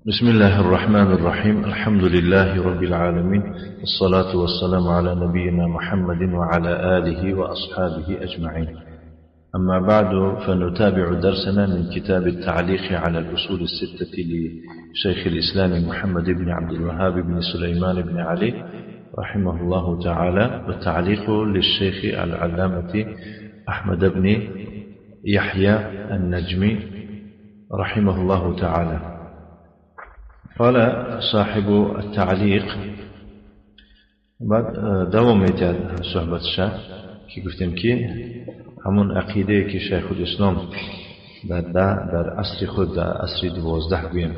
بسم الله الرحمن الرحيم. الحمد لله رب العالمين، والصلاة والسلام على نبينا محمد وعلى آله وأصحابه أجمعين. أما بعد، فنتابع درسنا من كتاب التعليق على الأصول الستة لشيخ الإسلام محمد بن عبد الوهاب بن سليمان بن علي رحمه الله تعالى، والتعليق للشيخ العلامة أحمد بن يحيى النجمي رحمه الله تعالى. قال صاحب التعليق بعد دوام صحبت شاه که گفتیم که همون عقیده که شیخ الاسلام در عصر خود، در عصر 12 گویم،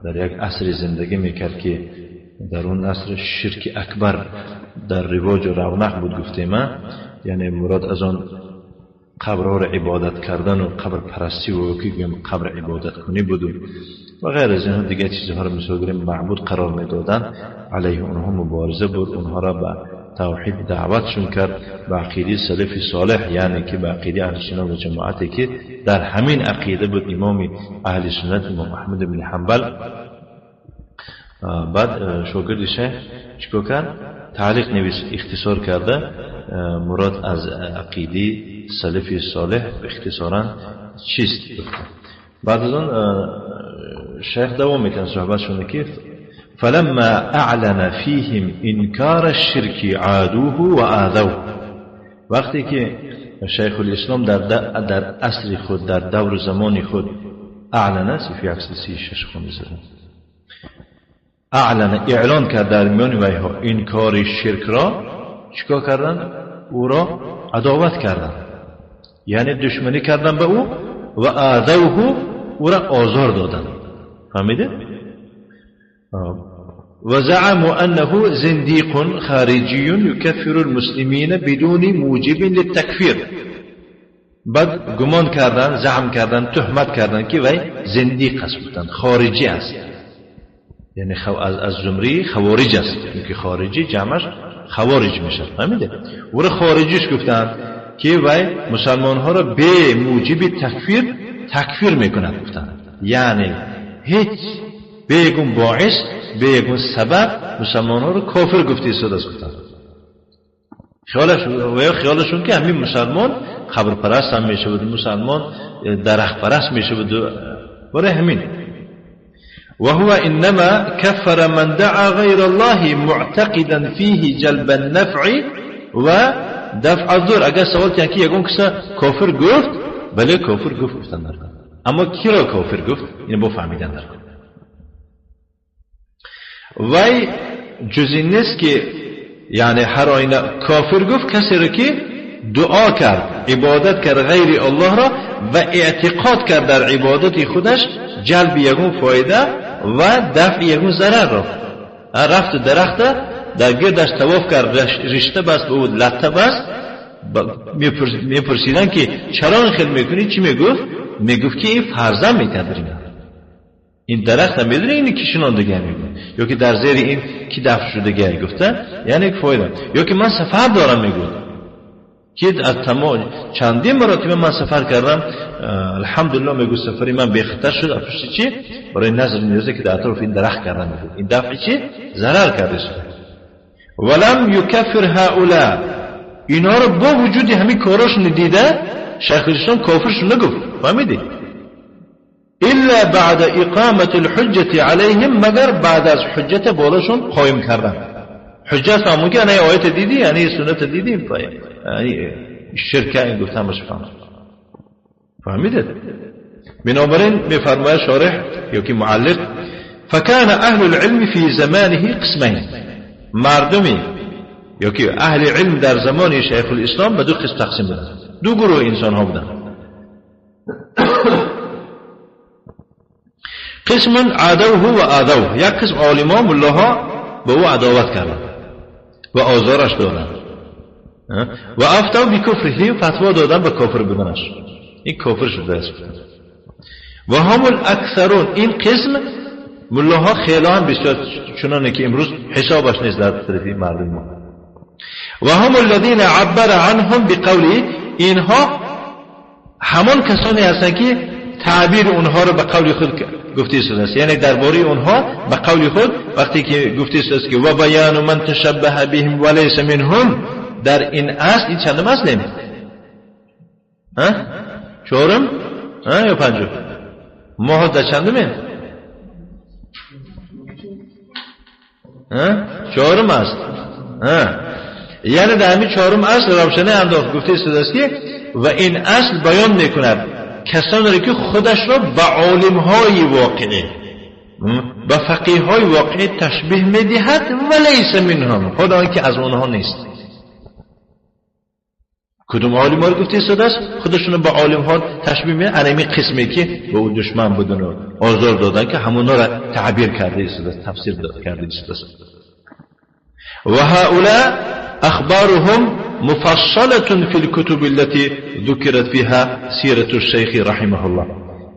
در یک عصر زندگی میکرد که در اون عصر شرک اکبر در رواج و رونق بود. گفتیم یعنی مراد از آن قبرها را عبادت کردن و قبر پرستی و که گویم قبر عبادت کنی بود و غیر از اینها دیگه چیزها را مثل گویم معبود قرار میدادن، علیه اونها مبارزه بود، اونها را به توحید دعوتشون کرد، به عقیده سلف صالح، یعنی که به عقیده اهل سنت و جماعتی که در همین عقیده بود امام اهل سنت امام احمد بن حنبل. بعد شاگرد شیخ چیکار کرد؟ تعلیق نویس، اختصار کرده. مراد از عقیده سلف صالح اختصارا چیست؟ بعد از آن شیخ دوام میکنه صحبتشون که فلما اعلن فيهم انكار الشرك عادوه وآذوه. وقتی که شیخ الاسلام در عصر خود، در دور زمان خود، اعلن فی عکس 36 خونده زدن، اعلن اعلان کرد در میان ویها انکار شرک را، چیکار کردن؟ او را عداوت کردن، یعنی دشمنی کردن به او، و آذوه، او را آزار دادن. فهمیده؟ و زعموا انه زندیق خارجی یکفر المسلمین بدون موجب للتکفیر. بعد گمان کردن، زعم کردن، تهمت کردن که وی زندیق است، بودن خارجی است، یعنی از زمری خوارج است، که خارجی جمعش خوارج میشه. فهمیده؟ او را خارجیش گفتن که وی مسلمان ها را به موجب تکفیر تکفیر میکند گفتن، یعنی هیچ به یکون باعث، به یکون سبب مسلمان ها را کافر گفته ایستاده است گفتن. خیالشون که همین مسلمان قبر پرست هم میشه بود، مسلمان درخت پرست میشه بود، برای همین. وهو إنما كفر من دعا غير الله معتقدا فيه جلب النفع ودفع الضر. اگر سوال که یکون کسا کافر گفت، بله کافر گفت گفتن در کن، اما کی را کافر گفت اینو با فهمیدن در کن. وی جز این نیست که یعنی هر آینه کافر گفت کسی را که دعا کرد، عبادت کرد غیر الله را و اعتقاد کرد در عبادت خودش جلب یگون فایده و دفع یگون ضرر را. رفت درخت در گردش طواف کرد، رشته بست به او، لطه بست. میپرسیدن که چرا این خیل میکنی؟ چی میگفت؟ میگفت که این فرزند میتدریم، این درخت هم میدونه اینی که شناندگی میگه، یا که در زیر این کی دفع شده گفته، یعنی یک فایده. یا که من سفر دارم میگفت که از تمام چندین مراتب من سفر کردم، الحمدلله میگو سفری من بی خطر شد. پشت چی؟ برای نظر نیازه که در اطراف این درخت کردم میگو این دفع چی؟ ضرر کرده شد. ولم یکفر هؤلاء، اینا رو با وجود همین کاراشون دیده شیخ الاسلام کافرشون نگفت. فهمیدی؟ الا بعد اقامت الحجة علیهم، مگر بعد از حجت بالاشون قایم کردن. حجت همون که یعنی آیت دیدی، یعنی سنت دیدی، یعنی شرکه این گفتن باشه. فهمیدید؟ بنابراین میفرماید شارح یا که معلق فکان اهل العلم فی زمانه قسمین، مردمی یا که اهل علم در زمان شیخ الاسلام به دو قسم تقسیم بودن، دو گروه انسان ها بودن. قسم عادوه و آذوه، یک قسم عالما ملاها به او عداوت کردن و آزارش دادن و افتوا بکفره، فتوا دادن به کافر بودنش، این کافر شده است. و هم الاکثرون، این قسم ملاها خیلی هم بسیار چنانه که امروز حسابش نیست در طرف مردم ما. و هم الذین عبر عنهم بقوله، اینها همان کسانی هستند که تعبیر اونها رو به قول خود گفته شده است. یعنی درباره اونها به قول خود وقتی که گفته شده است که و بیان من تشبه بهم وليس منهم، در این اصل، این چندم اصلیم؟ ها؟ چهارم؟ ها یا پنجم؟ ما در چندمه؟ ها؟ چهارم است. ها؟ یعنی در همین چهارم اصل روشنه انداخت گفته شده است که و این اصل بیان میکند کسانی را که خودش را به عالمهای واقعی، به فقیه‌های واقعی تشبیه میدهد ولیس منهم، خود آن که از آنها نیست. کدوم عالم ها رو گفته شده است خودشون رو به عالم ها تشبیه میدن، انمی قسمی که به او دشمن بودن و آزار دادن که همونا را تعبیر کرده شده است، تفسیر کرده شده است. و هؤلاء اخبارهم مفصلة في الكتب التي ذكرت فيها سيرة الشيخ رحمه الله.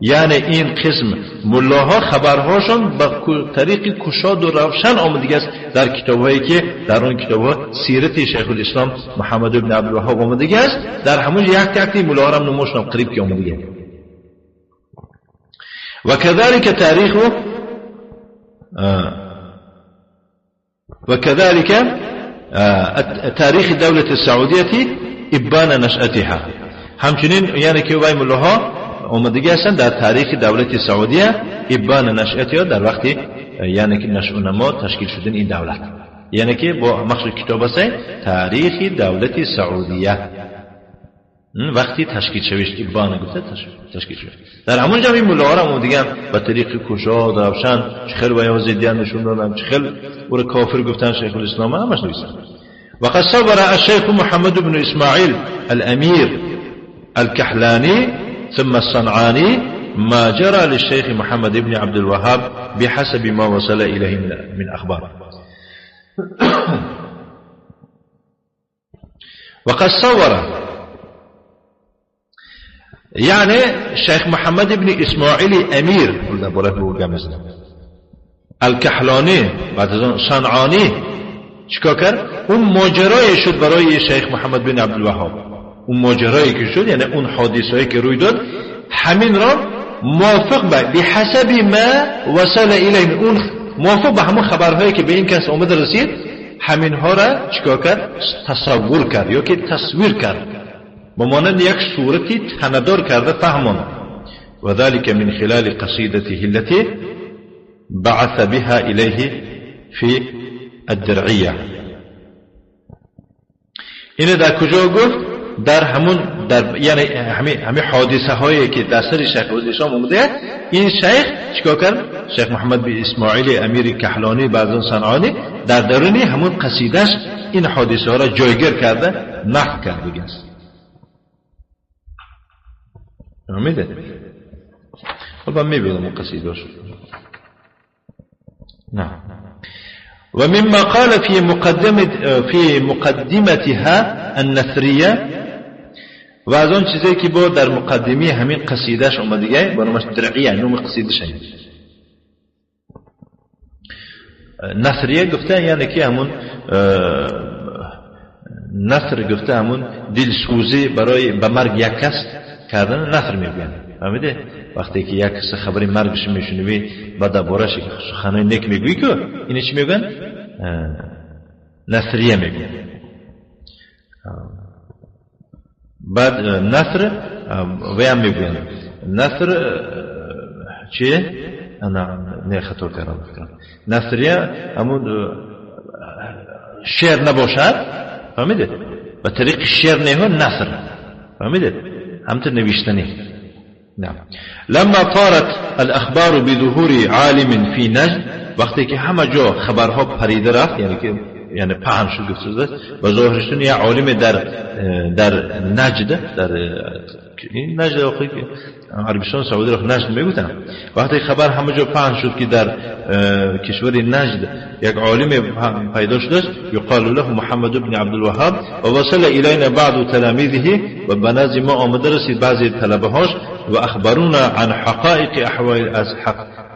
یعنی این قسم ملاها خبرهاشون به طریق کشاد و روشن آمده است در کتابهایی که در اون کتابها سیرت شیخ الاسلام محمد بن عبدالوهاب آمده است. در همون یک تک ملاها هم نموشن قریب که آمده. وكذلك تاریخ وكذلك تاریخ دولت السعودیه ابان نشأتها. همچنین یعنی که وای ملاها آمدگی هستند در تاریخ دولت سعودیه ابان نشأتها، در وقتی یعنی که نشأ و نما تشکیل شدن این دولت، یعنی که با مخصوص کتاب است تاریخ دولت سعودیه وقتی تشکیل شویش ابان گفته تشکیل شویش. در همون جا این ملاها را آمدگی هم به طریق کشاد روشن چه خیل و یا زدیان نشون دادن، چه خیل او را کافر گفتن شیخ الاسلام همش نویسن. وقد صور الشيخ محمد بن إسماعيل الأمير الكحلاني ثم الصنعاني ما جرى للشيخ محمد بن عبد الوهاب بحسب ما وصل إليه من أخبار. وقد صور يعني الشيخ محمد بن إسماعيل أمير الكحلاني بعد صنعاني چیکار کرد؟ اون ماجرای شد برای شیخ محمد بن عبدالوهاب، اون ماجرایی که شد، یعنی اون حادثه‌ای که روی داد، همین را موافق به بحسب ما وصل الیه، اون موافق به همون خبرهایی که به این کس آمد رسید، همینها را چیکار کرد؟ تصور کرد یا که تصویر کرد، به مانند یک صورتی تندار کرده فهمان. و ذلك من خلال قصیدته التي بعث بها الیه في الدرعیه. اینو در کجا گفت؟ در همون در یعنی همه حادثه هایی که در سر شیخ الاسلام اومده، این شیخ چیکار کرد؟ شیخ محمد بن اسماعیل امیر کحلانی بعضا صنعانی در درونی همون قصیدش این حادثه ها را جایگیر کرده، نقل کرده است. فهمیده؟ خب من میبینم اون قصیده‌اش. نه. ومما قال في مقدمتها النثریه، و از آن چیزی که با در مقدمه همین قصیدهش اومده، با نامش درعیه، نام قصیدش نثریه گفته، یعنی که همون نثر گفته همون دلسوزی برای به مرگ یک کس کردن نثر میگن. فهمیده؟ وقتی که یک کس خبری مرگش میشنوی و دربارش سخنای نیک میگویی که اینو چی میگن؟ نثریه میگن. بعد نثر و هم میگن نثر چیه؟ انا نه خطا کردم. نثریه همون شعر نباشد، فهمیده؟ به طریق شعر نه، نثر، فهمیده؟ همطور نوشتنی. نعم. لما طارت الأخبار بظهور عالم في نجد، وقتی که همه جا خبرها پریده رفت، یعنی که یعنی پهن شد گفته شده و ظاهر شدن یه عالم در نجد، در این نجد آخه که عربستان سعودی رو نجد میگفتن، وقتی خبر همه جا پهن شد که در کشور نجد یک عالم پیدا شده است، یقال له محمد بن عبدالوهاب، و وصل الینا بعض تلاميذه، و به نزد ما آمده رسید بعضی طلبه هاش، وأخبرونا عن حقائق أحوال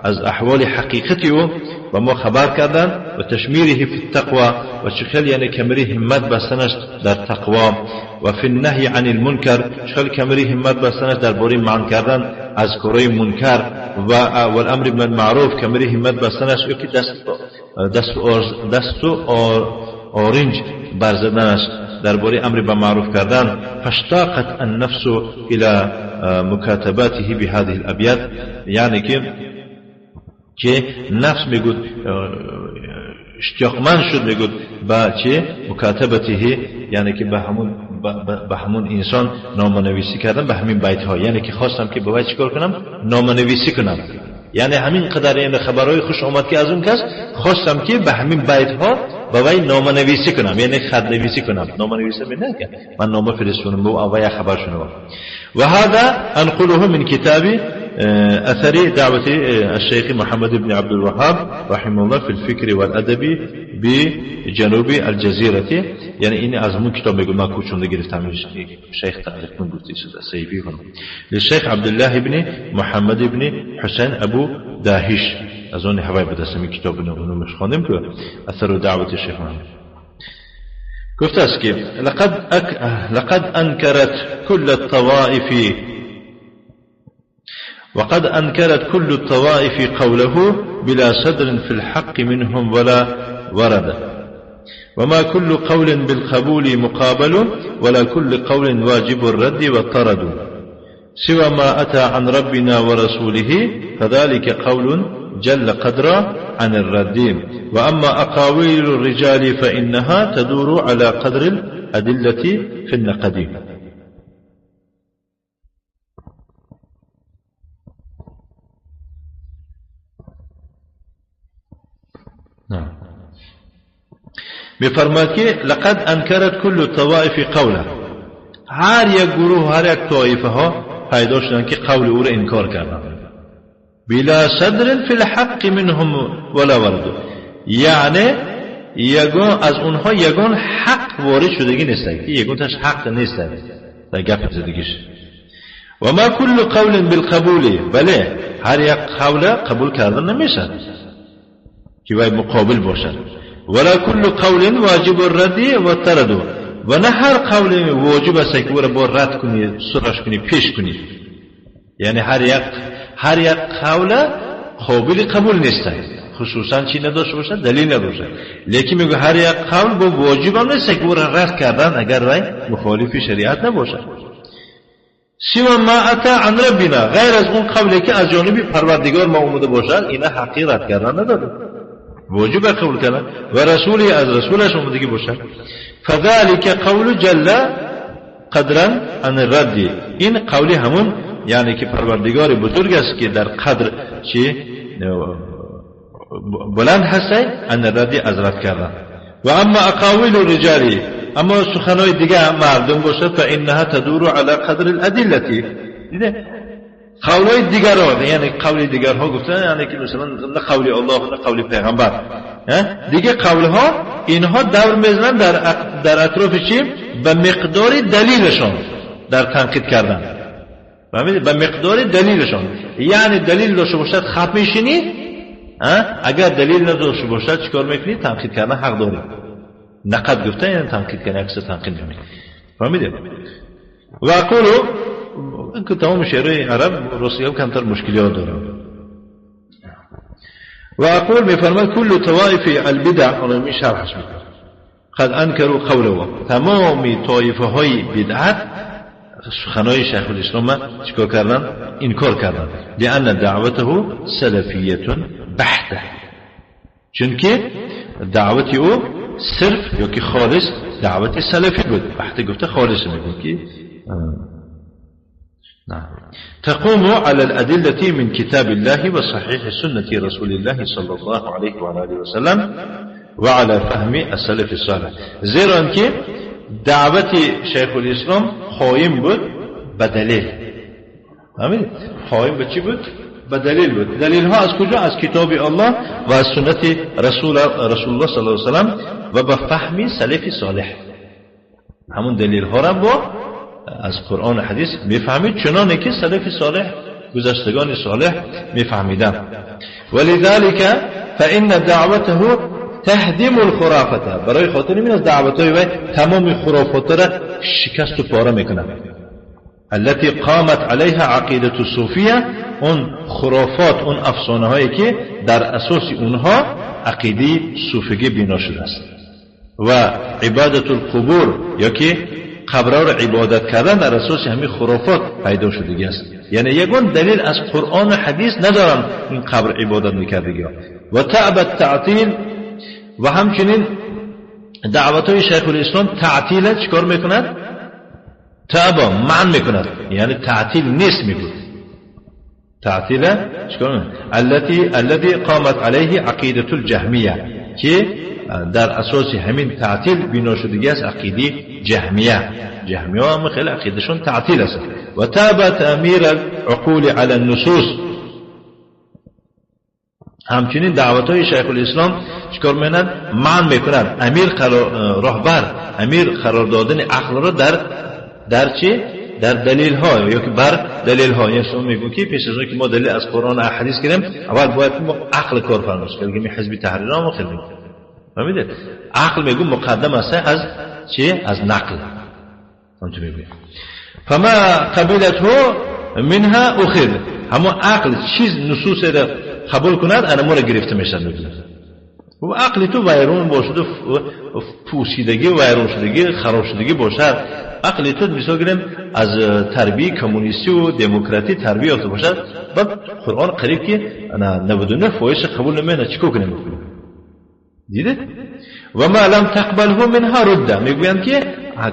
از أحوال حقيقته وما خبر کردن وتشميره في التقوى وشخل يعني كمري همت بستنش در تقوى وفي النهي عن المنكر شخل كمري همت بستنش در بوري معن کردن از كوري منكر والأمر بالمعروف كمري همت بستنش يكي دست أورنج برزدنش در بوري أمر بالمعروف کردن. فاشتاقت النفس إلى مكاتباته بهذه الأبيات، يعني که نفس میگود اشتیاقمند شد میگود با چه مکاتبته، یعنی که به همون انسان نامنویسی کردن به همین بیت ها، یعنی که خواستم که باید چیکار کنم، نامنویسی کنم، یعنی همین قدر این خبرهای خوش آمد که از اون کس خواستم که به همین بیت ها باید نامنویسی کنم، یعنی خط نویسی کنم، نامنویسی نه که من نامه فرستونم و اول خبر شنوم. وهذا انقله من كتاب أثر دعوة الشيخ محمد بن عبد الوهاب رحمه الله في الفكر والأدب بجنوب الجزيرة، يعني إني أزمون كتاب يقول ما كوشون لقرفتم الشيخ تعليق من قلت سيفي للشيخ عبد الله بن محمد بن حسين أبو داهش، أظن حبايب بدسمي كتاب مش خاندم أثر دعوة الشيخ محمد. گفت است که لقد أنكرت كل الطوائف وقد أنكرت كل الطوائف قوله بلا صدر في الحق منهم ولا ورد، وما كل قول بالقبول مقابل ولا كل قول واجب الرد والطرد، سوى ما أتى عن ربنا ورسوله فذلك قول جل قدرا عن الرد، وأما أقاويل الرجال فإنها تدور على قدر الأدلة في النقد. نعم. می‌فرماید که لقد انکرت کل الطوائف قوله، هر یک گروه هر یک طایفه ها پیدا شدن که قول او را انکار کردند، بلا صدر فی الحق منهم ولا ورد، یعنی یگان از اونها یگان حق وارد شدگی نیست، یگان تاش حق نیست در گپ زدگیش. و ما کل قول بالقبول، بله هر یک قول قبول کردن نمیشه که وای مقابل باشد، ولا كل قول واجب الرد والطرد، و نه هر قول واجب است که او را با رد کنی، سرش کنی، پیش کنی، یعنی هر یک قول قابل قبول نیست، خصوصا چی نداشته باشد، دلیل نداشته، لیکن میگه هر یک قول با واجب هم نیست که او را رد کردن اگر وای مخالف شریعت نباشد. سوى ما اتى عن ربنا، غیر از اون قولی که از جانب پروردگار ما اومده باشد، اینا حقی رد کردن نداره، واجب قبول کردن، و رسولی از رسولش اومدگی باشد. فذلك قول جل قدرا عن الرد، این قولی همون یعنی که پروردگار بزرگ است که در قدر چی بلند هست، عن الرد از رد کردن. و اما اقاویل الرجال، اما سخنای دیگه مردم باشد، فانها تدور على قدر الادله، دیده قولای دیگرها، یعنی قول دیگرها گفتن، یعنی که مثلا نه قول الله نه قول پیغمبر، دیگه قولها اینها دور میزنن در اطراف چی؟ به مقدار دلیلشان در تنقید کردن، فهمیدید؟ به مقدار دلیلشان، یعنی دلیل داشته باشد خط میشینی، اگر دلیل نداشته باشد چیکار میکنی؟ تنقید کردن حق داری، نقد گفتن یعنی تنقید کردن، عکس تنقید میکنی، فهمیدید؟ و اقولو که تمام شعرهای عرب روسیه کمتر مشکلیات داره. و اقول میفرماید کل طوائف البدع، حالا می شرحش میکنه، قد انکروا قوله، تمام طایفه های بدعت سخنای شیخ الاسلام چیکار کردن؟ انکار کردن، لان دعوته سلفیه بحته، چون که دعوت او صرف یا که خالص دعوت سلفی بود، بحته گفته خالص میگه که نعم. تقوم على الأدلة من كتاب الله وصحيح سنة رسول الله صلى الله عليه وعلى آله وسلم وعلى فهم السلف الصالح. زیرا که دعوت شیخ الاسلام قایم بود به دلیل، فهمیدید؟ قایم به چی بود؟ به دلیل بود. دلیل ها از کجا؟ از کتاب الله و از سنت رسول الله صلی الله علیه وسلم و به فهم سلف صالح. همون دلیل ها را با از قرآن و حدیث میفهمید چنانه که سلف صالح گذشتگان صالح میفهمیدن. ولذلك فإن دعوته تهدم الخرافة، برای خاطر این از دعوتهای وی تمام خرافات را شکست و پاره میکنه. التي قامت عليها عقیدة الصوفیه، اون خرافات اون افسانه هایی که در اساس اونها عقیده صوفیگی بنا شده است. و عبادت القبور یا که قبرها را عبادت کردن در اساس همین خرافات پیدا شده است. یعنی یگان دلیل از قرآن و حدیث ندارن این قبر عبادت میکردگی. و تعب التعطیل، و همچنین دعوت های شیخ الاسلام تعطیل چیکار میکند؟ تعب منع میکند، یعنی تعطیل نیست میگوید. تعطیل چیکار میکند؟ الذي قامت علیه عقیدة الجهمیه، که در اساس همین تعطیل بنا شده است عقیده جهمیه. جهمیه هم خیلی عقیدهشون تعطیل است. و تاب تعمیر العقول علی النصوص، همچنین دعوت های شیخ الاسلام چیکار میکنند؟ منع میکنند امیر قرار، راهبر امیر قرار دادن عقل را در چی؟ در دلیل ها یا که بر دلیل ها. یعنی شما میگو که پیش از اون که ما دلیل از قرآن و حدیث گیریم اول باید ما عقل کار فرماش کنیم. که حزب تحریر هم خیلی فهمیدید؟ عقل میگو مقدم است از چی؟ از نقل. همچون میگویم فما قبلته منها اخذ، همون عقل چیز نصوص را قبول کند انا ما را گرفته میشد. میگوید و عقل تو ویرون باشد و پوسیدگی ویرون شدگی خراب شدگی باشد، عقل تو مثال گیریم از تربیه کمونیستی و دموکراتی تربیه یافته باشد، بعد قرآن قریب که 99% قبول نمیکنه، چیکار کنیم؟ دیدید؟ و ما لم تقبله منها رده، میگویند که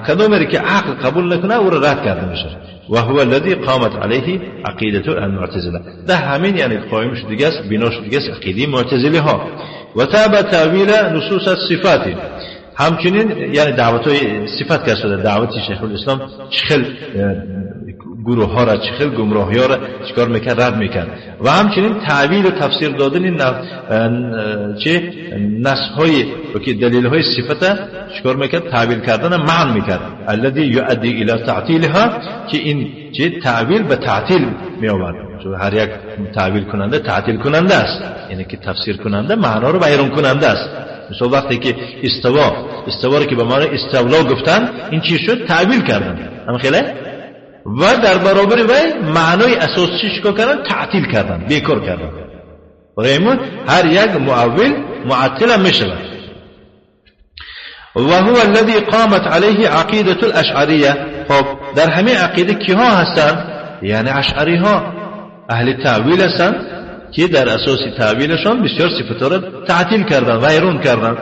کدوم که عقل قبول نکنه او را رد کرده میشه. و هو الذي قامت عليه عقیدة المعتزله، ده همین یعنی قایم شده است بنا شده است عقیده معتزله ها. و تاب تاویل نصوص الصفات، همچنین یعنی دعوت های صفت که شده دعوت شیخ الاسلام چخل گروه ها را چخل گمراهی ها را چیکار میکرد؟ رد میکرد. و همچنین تعویل و تفسیر دادن چه نص های که دلیل های صفت چیکار میکرد؟ تعویل کردن معنی میکرد. الذي يؤدي الى تعطيلها، که این چه تعویل به تعطیل می آورد. هر یک تعویل کننده تعطیل کننده است، یعنی که تفسیر کننده معنا رو بیان کننده است. مثلا وقتی که استوا رو که به معنی استولا گفتن، این چی شد؟ تعویل کردن. هم خیلی و در برابر وی معنای اساسی چیکار کردن؟ تعطیل کردن، بیکار کردن. برای همون هر یک معول معطل میشود. و هو الذي قامت علیه عقیدة الاشعریه. خب در همه عقیده کیها هستند؟ یعنی اشعری ها اهل تعویل هستند که در اساس تعویلشان بسیار صفات را تعطیل کردن و ویران کردن.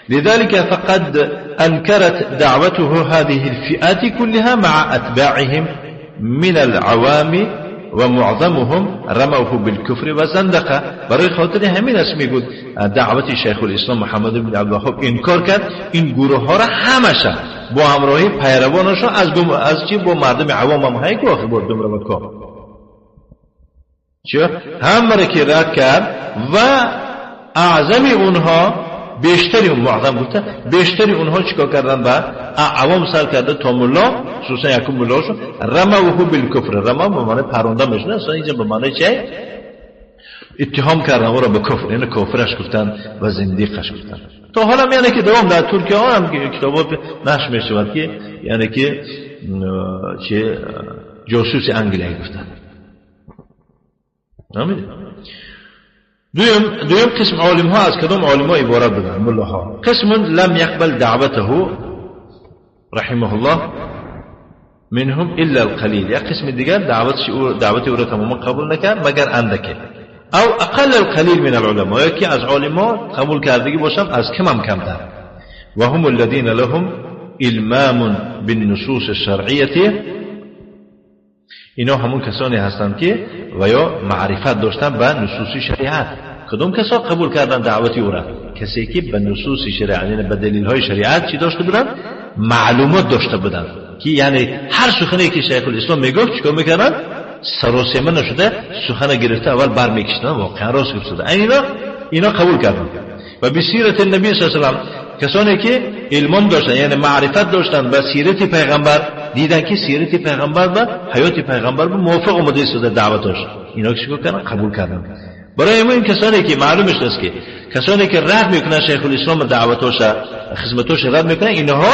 لذلك فقد أنكرت دعوته هذه الفئات كلها مع أتباعهم من العوام ومعظمهم رموه بالكفر والزندقة. برای خاطر همین است میگود دعوت شیخ الاسلام محمد بن عبدالوهاب انکار کرد این گروه ها را همشه با همراهی پیروانشان از چی با مردم عوام هم هایی که آخر بردم را بکار چه هم را که رد کرد و اعظم اونها بیشتری اون معظم گفته بیشتری اونها چیکار کردن؟ با عوام سر کرده تا ملا خصوصا یکم ملاشون رموه بالکفر. رمو به معنی پرونده میشنه، اصلا اینجا به معنی چه؟ اتهام کردن او را به کفر، یعنی کافرش گفتن و زندیقش گفتن. تا حالا یعنی که دوام در ترکیه ها هم کتابات نشر میشود که یعنی که چه جاسوس انگلیه گفتن. نمیدونم. دویم قسم عالم ها از کدام عالم ها عبارت بودن؟ ملاها. قسم لم يقبل دعوته رحمه الله منهم الا القليل، یک قسم دیگر دعوت او را تماما قبول نکرد مگر اندکه، او اقل القلیل من العلماء، یکی از علما قبول کردگی باشم از کم هم کمتر. و هم الذين لهم المام بالنصوص الشرعیه، اینا همون کسانی هستند که و یا معرفت داشتن به نصوص شریعت. کدوم کسا قبول کردن دعوتی او را؟ کسی که به نصوص شریعت یعنی به دلیل های شریعت چی داشته بودن؟ معلومات داشته بودن که یعنی هر سخنی که شیخ الاسلام میگفت چیکار میکردن؟ سراسیمه نشده سخن گرفته اول برمیکشیدن، واقعا راست گفته. اینا قبول کردن. و به سیرت النبی صلی الله علیه و سلم، کسانی که علم داشتن یعنی معرفت داشتن به سیرت پیغمبر دیدن که سیرت پیغمبر و حیات پیغمبر به موافق اومده است در دعوتش، اینا که چیکار کردن؟ قبول کردن. برای ما این کسانی که معلومش است که کسانی که رد میکنن شیخ الاسلام دعوتش خدمتش رد میکنن، اینها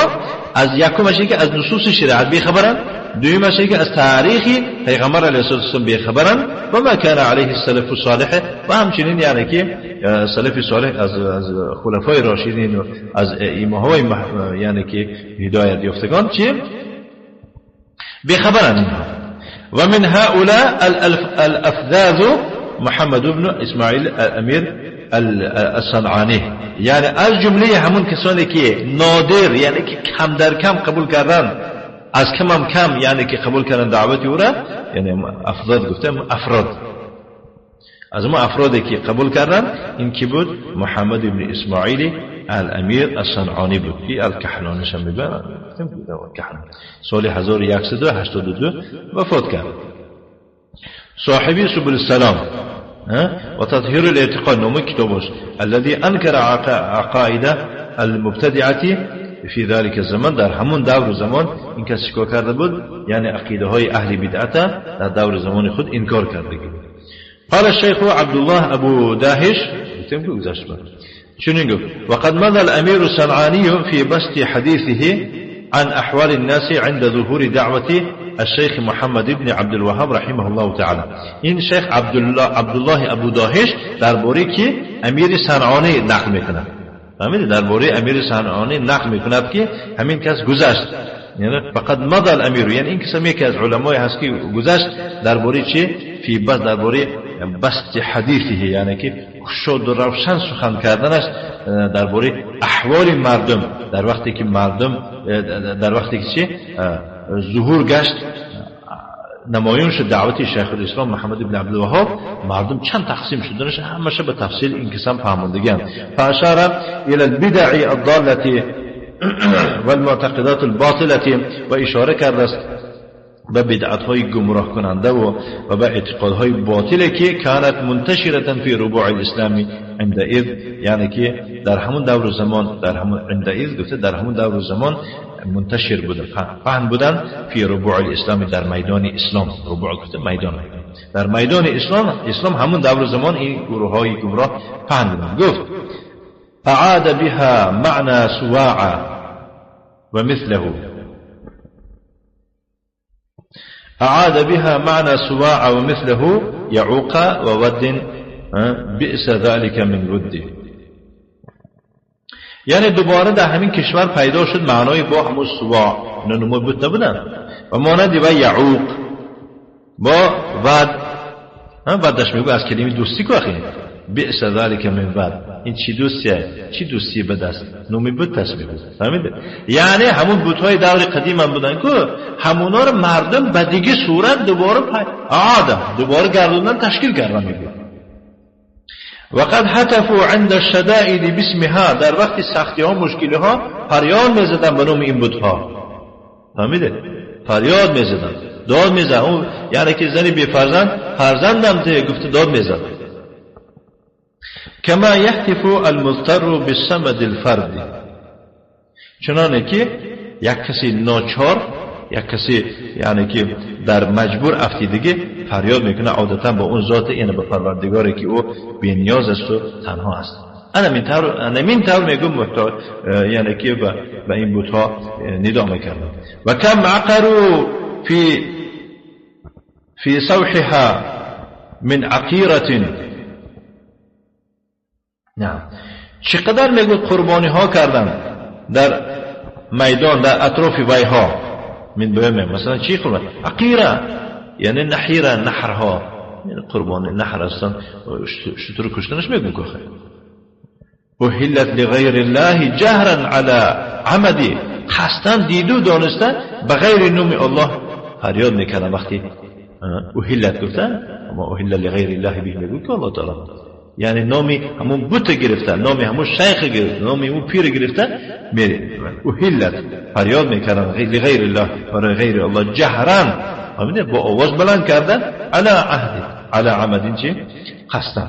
از یکمش که از نصوص شریعت بیخبرن، دومش که از تاریخ پیغمبر علیه الصلاه والسلام بیخبرن و ما کان علیه السلف الصالح، و همچنین یعنی که سلف صالح از خلفای راشدین و از ائمه های یعنی که هدایت یافتگان چه بیخبرن اینها. و من هؤلاء الافذاذ محمد بن اسماعیل الامیر الصنعانی، یعنی از جمله همون کسانی که نادر یعنی که کم در کم قبول کردن، از کم هم کم یعنی که قبول کردن دعوت او را، یعنی افراد گفتم افراد، از ما افرادی که قبول کردن این کی بود؟ محمد بن اسماعیل الامیر الصنعانی بود که الکحلانش هم میگن، گفتم کحلان سال 1182 وفات کرد. صاحبی سبل السلام وتطهير الاعتقاد نوم كتابش الذي أنكر عقائد المبتدعة في ذلك الزمان، در همون دور زمان این کس چیکار کرده بود؟ یعنی عقیده های اهل بدعت در دور زمان خود انکار کرده بود. قال الشيخ عبد الله ابو داهش چنین گفت: وقد مضى الامير الصنعاني في بسط حديثه عن احوال الناس عند ظهور دعوة الشيخ محمد بن عبد الوهاب رحمه الله تعالى. این شیخ عبدالله ابو داهش درباره که امیر صنعانی نقل میکند، فهمیدید؟ درباره امیر صنعانی نقل میکند که همین کس گذشت، یعنی فقط مضى الامیر، یعنی این کس یکی از علمای هست که گذشت درباره چی؟ فی بس، درباره بسط حدیثه، یعنی که شد و روشن سخن کردنش درباره احوال مردم در وقتی که مردم در وقتی که چی ظهور گشت، نمایان شد دعوت شیخ الاسلام محمد بن عبدالوهاب، مردم چند تقسیم شدنش همشه به تفصیل این کسان فهموندگان. فاشار الى البدع الضاله والمعتقدات الباطله، و اشاره کرده است به بدعت‌های گمراه کننده و به اعتقادهای باطله که کانت منتشرة فی ربوع الاسلام عندئذ، یعنی که در همون دور زمان، در همون عندئذ گفته در همون دور زمان منتشر بودن، پهن بودن فی ربوع الاسلام، در میدان اسلام. ربوع گفته میدان، در میدان اسلام همون دور زمان این گروه‌های گمراه پهن بودن. گفت اعاد بها معنى سواع ومثله، أعاد بها معنى سواع ومثله يعوق وود بئس ذلك من ود. یعنی دوباره در همین کشور پیدا شد معنای با همون سواع، اینا نمای بود نبودن، و مانندی با یعوق با ود، ودش میگو از کلمه دوستی که اخی بئس ذلك من ود، این چی دوستیه، چی دوستی به دست نومی بود تصمیم بود، فهمیده؟ یعنی همون بت‌های دور قدیم هم بودن که همونا رو مردم به دیگه صورت دوباره عاده دوباره گردوندن تشکیل کردن میگه. وقد هتفوا عند الشدائد باسمها، در وقت سختی ها مشکلی ها فریاد میزدن به نام این بت‌ها، فهمیده؟ فریاد میزدن، داد میزدن. اون یعنی که زنی بی فرزند، فرزندم ته گفته داد میزد. كما يهتف المضطر بالصمد الفرد، چنانه که یک کسی ناچار، یک کسی یعنی که در مجبور افتیدگی فریاد میکنه عادتا با اون ذات، یعنی به پروردگاری که او بی نیاز است و تنها است. انا من طور میگم محتاج، یعنی که به این بت‌ها ندا میکردن. و کم عقروا في سوحها من عقیرة. نه چقدر میگو قربانی ها کردن در میدان، در اطراف ویها، من بهمه مثلا چی قربانی؟ عقیره یعنی نحیره، نحرها، یعنی قربانی نحر هستن، شتر کشتنش میگو که احلت لغیر الله جهرا على عمدی، قصداً دیدو دانستن به غیر نوم الله فریاد میکردن. وقتی احلت گفتن، اما احل لغیر الله به میگو که الله تعالی، یعنی نامی همون بت گرفتن، نامی همون شیخ گرفتن، نامی همون پیر گرفتن، میره احلت فریاد میکردن لغیر الله، برای غیر الله جهرا، با آواز بلند کردن، علی عهد علی عمد چی قصداً.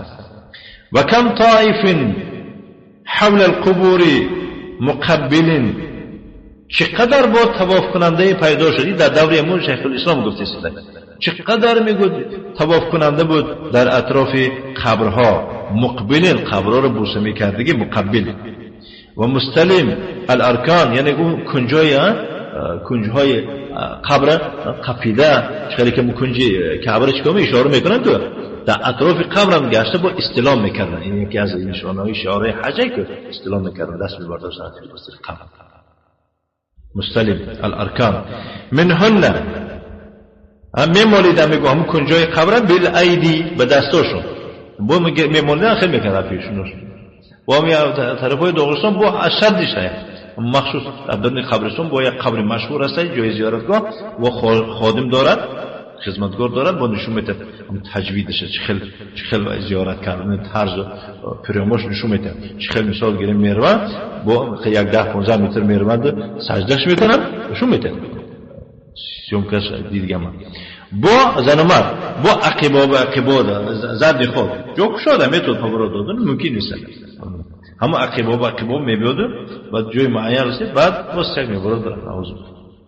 و کم طائف حول القبور مقبل چقدر با طواف کننده پیدا شد. در دوره امون شیخ الاسلام گفته شده چقدر میگو طواف کننده بود در اطراف قبرها، مقبلین قبرها رو بوسه میکردگی، مقبل و مستلم الارکان، یعنی اون کنجهای قبر قفیده، چخیلی که کنجی کعبه چیکار اشاره میکنن تو در اطراف قبرم گشته با استلام میکردن. این یکی از نشانه‌های شعارهای حجه که استلام میکردن، دست میبرداشتن قبر. مستلم الارکان منهن هم میمالیدن، میگو همون کنجای قبرم بالایدی به دستاشون با میمالیدن خیلی میکردن پیشونش و هم طرفای داغستان با اشدش مخصوص در قبرستان با یک قبر مشهور است، جای زیارتگاه و خادم دارد، خدمتگار دارد، با نشون میده تجویدش چه خیلی زیارت کردن طرز پریاماش نشون میده. چه خیلی مثال گیریم میروه با یک 10-15 متر میروند سجدهش میکنن نشون میده. سیوم کس دیدگم با زن و مرد با عقبا و عقبا زرد خود جو کشاده میتود پاورا دادن ممکن نیست. همه عقبا و عقبا میبیاد و جای معین رسید بعد باز سگ میبرد برد.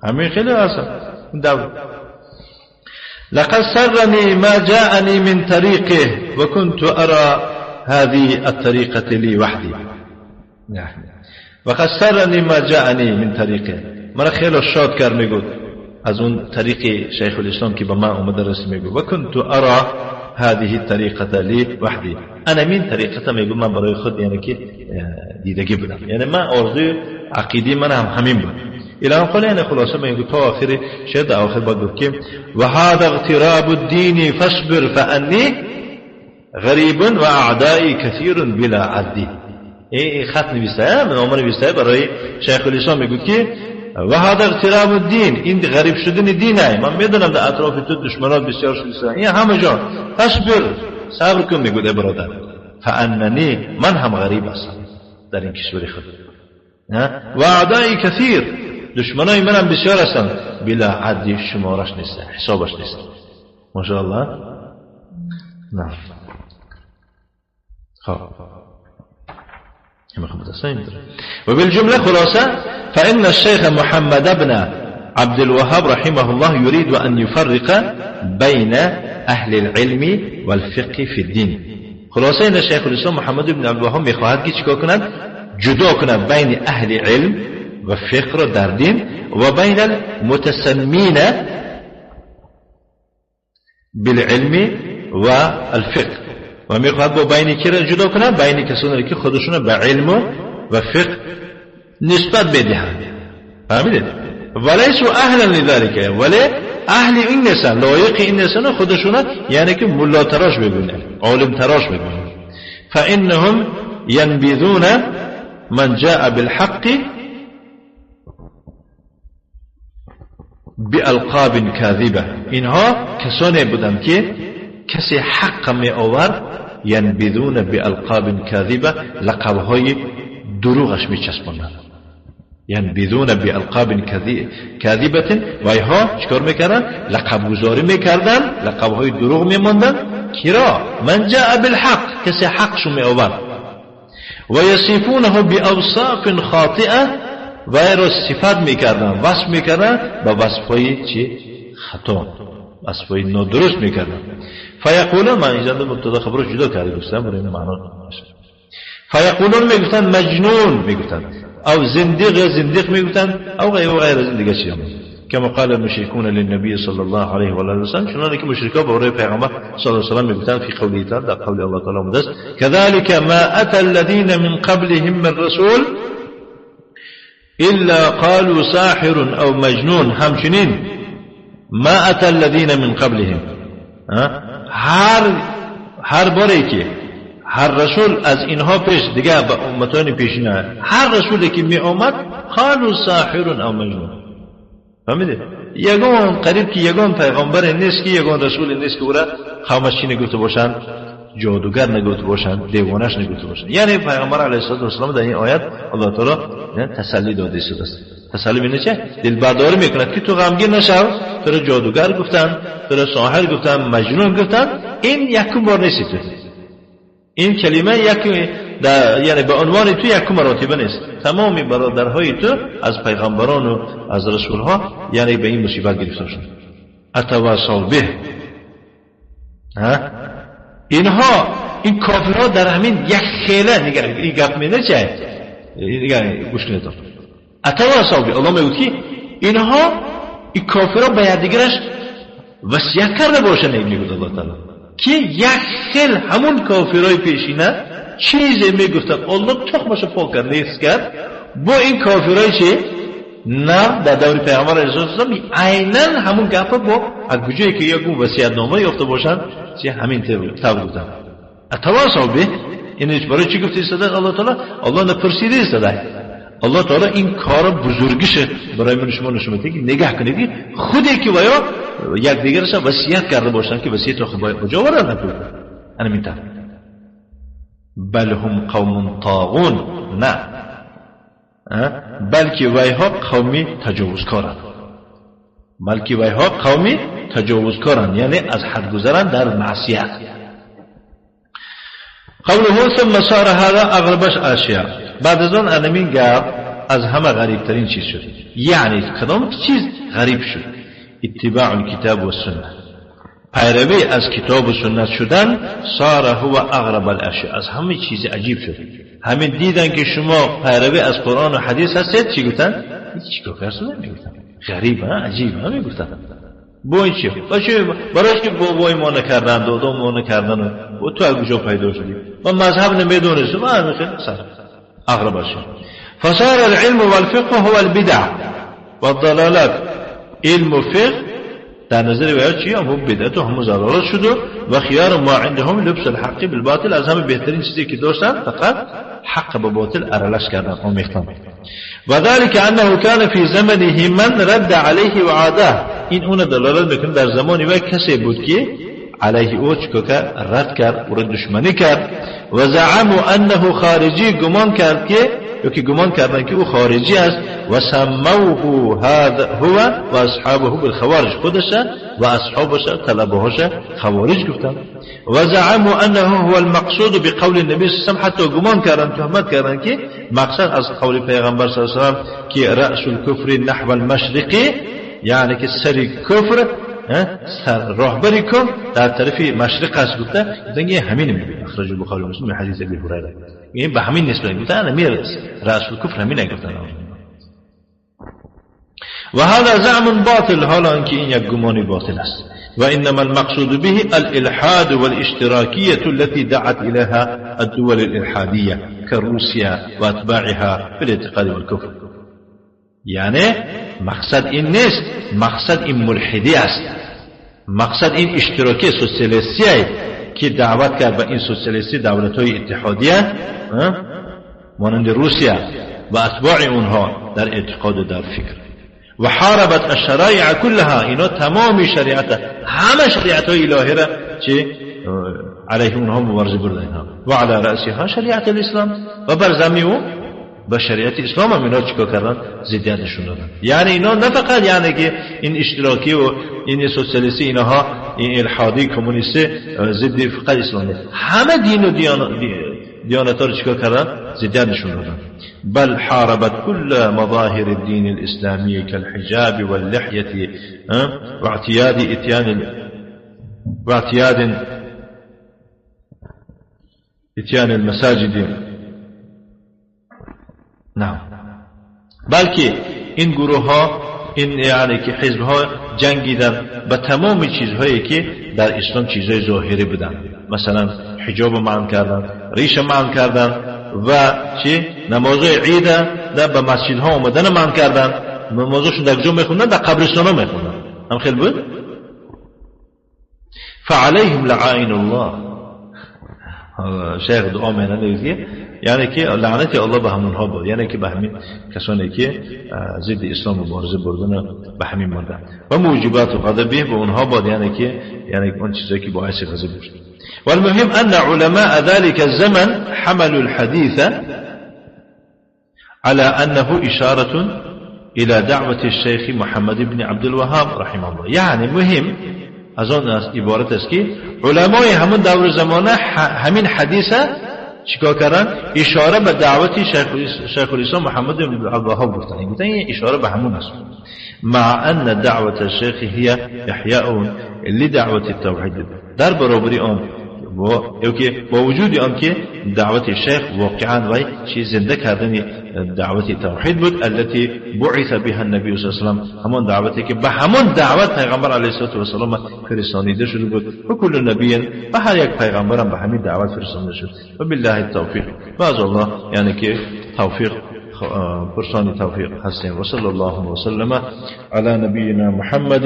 همین خیلی اصلا دور. لقد سرني ما جاءني من طريقه وكنت أرى هذه الطريقة لي وحدي. وقد سرني ما جاءني من طريقه، مرا خیلی شاد کرد میگفت از اون طریق شیخ الاسلام که به من اومده رسید میگفت و كنت أرى هذه الطريقة لي وحدي، انا من طریقت میگم من برای خود یعنی که دیدگی بودم، یعنی من آرزوی عقیدی من هم همین بود. الى قال یعنی خلاصه میگه تا آخر شعر در آخر باید گفت که و هذا اغتراب الدین فاصبر فانی غریب و اعدائی کثیر بلا عدی. این خط نویسه نامه نویسه برای شیخ الاسلام میگه که و هذا اغتراب الدین، این غریب شدن دینه، من میدونم در اطراف تو دشمنات بسیار شده، این همه جا فاصبر صبر کن میگه برادر، فاننی من هم غریب هستم در این کشور خود، و اعدائی کثیر دشمنای منم بسیار هستند، بلا عدی شمارش نیست، حسابش نیست. ماشاءالله. نه خب وبالجملة خلاصة فإن الشيخ محمد بن عبد الوهاب رحمه الله يريد أن يفرق بين أهل العلم والفقه في الدين. خلاصة إن الشيخ الإسلام محمد بن عبد الوهاب میخواهد که چیکار کند؟ جدا کند بین أهل علم و فقه در دین و بین المتسمین بالعلم و الفقه، و میخواهد با بین کی را جدا کند؟ بین کسانی که خودشون به علم و فقه نسبت بدهند. فهمیدید؟ ولیسوا اهلا لذلك، ولی اهل این نیستن، لایق این نیستن خودشون، یعنی که ملا تراش ببینن، عالم تراش ببینن. فانهم ينبذون من جاء بالحق بالقاب كاذبه. اینها کسانی بودند که کسی حق می آورد، ینبذون بالقاب كاذبه، لقبهای دروغش می چسباندند. ینبذون بالقاب كاذبه، و اینها چیکار میکردن؟ لقب گذاری میکردن، لقبهای دروغ میماندن. کرا من جاء بالحق، کسی حقشو می آورد. و یصفونه باوصاف خاطئه، و را صفت میکردن، وصف میکردن با وصفهای چی؟ خطا، وصفهای نادرست میکردن. فیقولون، من اینجا مبتدا خبرش جدا کرده گفتم برای این معنا. فیقولون میگفتن مجنون میگفتن، او زندیق زندیق میگفتن، او غیر و غیر از این دیگه چی. كما قال المشركون للنبي صلى الله عليه وآله وسلم، چنانکه که مشرکا برای پیغمبر صلی الله علیه و سلم میگفتن فی قوله تعالی، در قول الله تعالی آمده است كذلك ما اتى الذين من قبلهم من رسول إلا قالوا ساحر أو مجنون. همچنین ما أتى الذين من قبلهم، هر باری که هر رسول از اینها پیش دیگه به امتان پیشینه، هر رسولی که می آمد قالوا ساحر أو مجنون. فهمیدید؟ یگان قریب که یگان پیغمبر نیست که یگان رسول نیست که او را قومش چی نگفته باشند؟ جادوگر نگفته باشند، دیوانش نگفته باشند. یعنی پیغمبر علیه الصلاة والسلام در این آیت الله تعالی تسلی داده است. تسلی یعنی چه؟ دلبرداری میکند که تو غمگین نشو، تو را جادوگر گفتن، تو را ساحر گفتن، مجنون گفتن، این یکم بار نیست. تو این کلمه یک یعنی به عنوان تو یک مراتبه نیست، تمام برادرهای تو از پیغمبران و از رسولها یعنی به این مصیبت گرفتار شدن. اتواصوا به، اینها این کافرها در همین یک خیله نگه این گپ میده چه نگه گوش کنید. اتواصوا به، الله میگه که اینها این کافرها به یکدیگرش وصیت کرده باشن. میگه الله تعالی که یک خیل همون کافرای پیشینه چیزی میگفتن الله تخمش پاک کرد نیست کرد، با این کافرای چه نه در دور پیغمبر علیه السلام عینا همون گپ با از کجایی که یک وصیت نامه یافته باشن چه همین طور بودن. اتواصوا به، این برای چی گفته ایستاده الله تعالی؟ الله نپرسیده ایستاده. الله تعالی این کار بزرگیش برای من شما نشون میده که نگاه کنید خودی که ویا یک دیگرش وصیت کرده باشن که وصیت رو خب بجا آورن نکنه. همین طور بل هم قوم طاغون، نه بلکه ویها قومی تجاوزکارند، بلکه ویها قومی تجاوزکارند، یعنی از حد گذرن در معصیت. قوله ثم صار هذا اغرب اشیاء، بعد از آن انمین گپ از همه غریب ترین چیز شد. یعنی کدام چیز غریب شد؟ اتباع الكتاب و سنه، پیروی از کتاب و سنت شدن. صار هو اغرب الاشیاء، از همه چیز عجیب شد. همین دیدن که شما پیروی از قرآن و حدیث هستید چی گفتن؟ هیچ کافر شدن میگفتن غریب ها، عجیب ها میگفتن. با این چی؟ برای که بابای ما نکردن، دادام ما نکردن و تو از کجا پیدا شدی؟ ما مذهب نمیدونستم. ما خیلی اغرب الاشیاء. فصار العلم والفقه هو البدع والضلالات. علم و فقه در نظر ویا چی؟ هم بدعت و هم ضلالات شد و خیار ما عندهم لبس الحق بالباطل. از همه بهترین چیزی که داشتن فقط حق به باطل ارلش کردن آمیختن. و ذلك انه كان في زمنه من رد عليه وعاده. این اون دلالت میکنه در زمانی و کسی بود که علیه او چیکار کرد؟ رد کرد، او را دشمنی کرد. و زعموا انه خارجی، گمان کرد که یکی گمان کردن که او خارجی است. و سموه هذا هو و اصحابه بالخوارج، خودش و اصحابش طلبهاش خوارج گفتن. و زعموا انه هو المقصود بقول النبي صلی الله علیه و سلم، حتی گمان کردن تهمت کردن که مقصد از قول پیغمبر صلی الله علیه و سلم که رأس الكفر نحو المشرق، یعنی که سر کفر سر راهبری کفر در طرف مشرق است گفته. گفتن همین میگه اخرج البخاری و مسلم حدیث ابی هریره، این به همین نسبت گفتن امیر رأس الكفر همین گفتن. و هذا زعم باطل، حالا اینکه این یک گمان باطل است. و انما المقصود به الالحاد والاشتراكية التي دعت اليها الدول الالحادية كروسيا واتباعها في الاعتقاد والكفر. یعنی مقصد این نیست، مقصد این ملحدی است، مقصد این اشتراکی سوسیالیستی که دعوت کرد به این سوسیالیستی دولت‌های اتحادیه مانند روسیه و اتباع اونها در اعتقاد و در فکر. و حاربت الشرایع كلها، اینا تمام شریعت، همه شریعت های الهی را چه علیه اونها مبارزه بردن اینها. و علی رأسها شریعت الاسلام، و بر زمین او با شریعت اسلام هم اینا چیکار کردن؟ ضدیت نشون دادن. یعنی اینا نه فقط یعنی که این اشتراکی و این سوسیالیستی اینها این الحادی کمونیستی ضد فقط اسلام، همه دین و دیانت ها رو چیکار کردن؟ ضدیت نشون دادن. بل حاربت كل مظاهر الدين الإسلامي كالحجاب واللحية واعتياد اتيان المساجد. نعم، بلکه این گروه ها این یعنی که حزب ها جنگیدن به تمام چیزهایی که در اسلام چیزهای ظاهری بودن، مثلا حجاب منع کردن، ریش منع کردن و چی نماز عید در به مسجدها آمدن منع کردن. نمازشون در کجا میخوندن؟ در قبرستان ها میخوندن. هم خیلی بود. فعلیهم لعائن الله، شیخ دعا میکنه یعنی که لعنت الله به همونها بود، یعنی که به همین کسانی که ضد اسلام مبارزه بردن به همین مردن و موجبات غضبه به اونها بود، یعنی که یعنی اون چیزایی که باعث غضب شد. والمهم أن علماء ذلك الزمن حملوا الحديث على أنه إشارة إلى دعوة الشيخ محمد بن عبد الوهاب رحمه الله. يعني مهم از آن عبارت است که علمای همون دور زمانه همین حدیث چیکار کردن؟ اشاره به دعوت شیخ الاسلام محمد بن عبدالوهاب گفتن. گفتن این اشاره به همون است. مع ان دعوة الشیخ هي احیاء لدعوة التوحید، در برابری آن با وجود آن که دعوت شیخ واقعا وی چی زنده کردن دعوت توحید بود، التي بعث بها النبی صلی الله علیه و سلم، همان دعوتی که به همان دعوت پیغمبر علیه الصلاة والسلام فرستانیده شده بود، و کل نبی و هر یک پیغمبرم به همین دعوت فرستانده شد. و بالله التوفیق. و از الله یعنی که توفیق پرسان توفیق هستیم. و صلی الله وسلم على نبینا محمد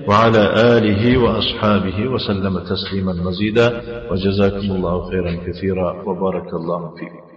وعلى آله وأصحابه وسلم تسليما مزيدا، وجزاكم الله خيرا كثيرا وبارك الله فيكم.